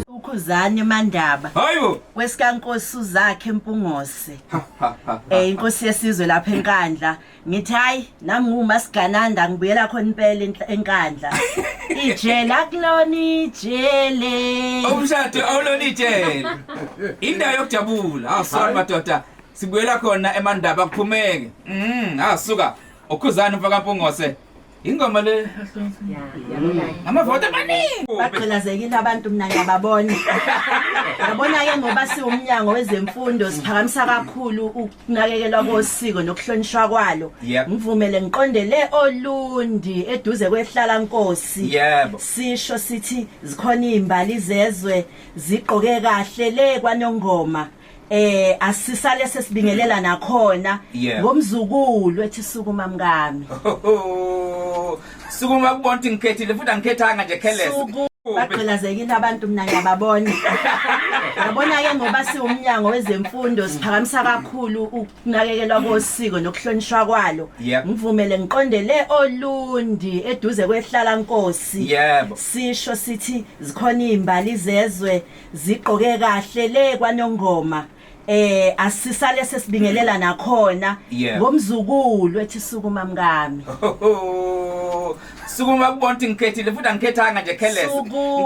UKhuzani Mandaba. Hayibo. Wesikankosi uZakhe Mpungose. Inkosi yesizwe lapha eNkandla. Ngithi hayi nami nguMasigananda ngibuyela khona impela eNkandla. Ijele akulona ijele. Umshado awulona ijele. Indawo yokujabula. Awu sorry madoda. Sibuyela khona eMandaba kuphumeke. Asuka. Ukhuzani mfaka Mpungose. Ingoma le amavoti amaningi. Bagqilazekile abantu mina ngiyababona. Yabona ke ngoba siwumnyango wezemfundo siphakamisa kakhulu ukunakekelwa kosiko nokuhlonishwa kwalo. Ngivumele ngiqonde le Olundi eduze kwehlala Nkosi. Sisho sithi zikhona izimbali zezwe zigqoke kahle le kwaNongoma. Asisale sesibingelela nakhona ngomzukulu ethi sukuma mkami. Sukuma kubona ukuthi ngikhethile futhi angikhethanga nje careless. Bagqilazekile abantu mina ngiyababona. Yabona ke ngoba siwumnyango wezemfundo siphakamisa kakhulu ukunakekelwa kosiko nokuhlonishwa kwalo. Ngivumele ngiqonde le Olundi eduze kwehlala Nkosi. Sisho sithi zikhona izimbali zezwe zigqoke kahle le kwaNongoma. Asisale sesibingelela nakhona ngomzukulu ethi sukuma mkami. Sukuma kubona ukuthi ngikhethile futhi angikhethanga nje careless.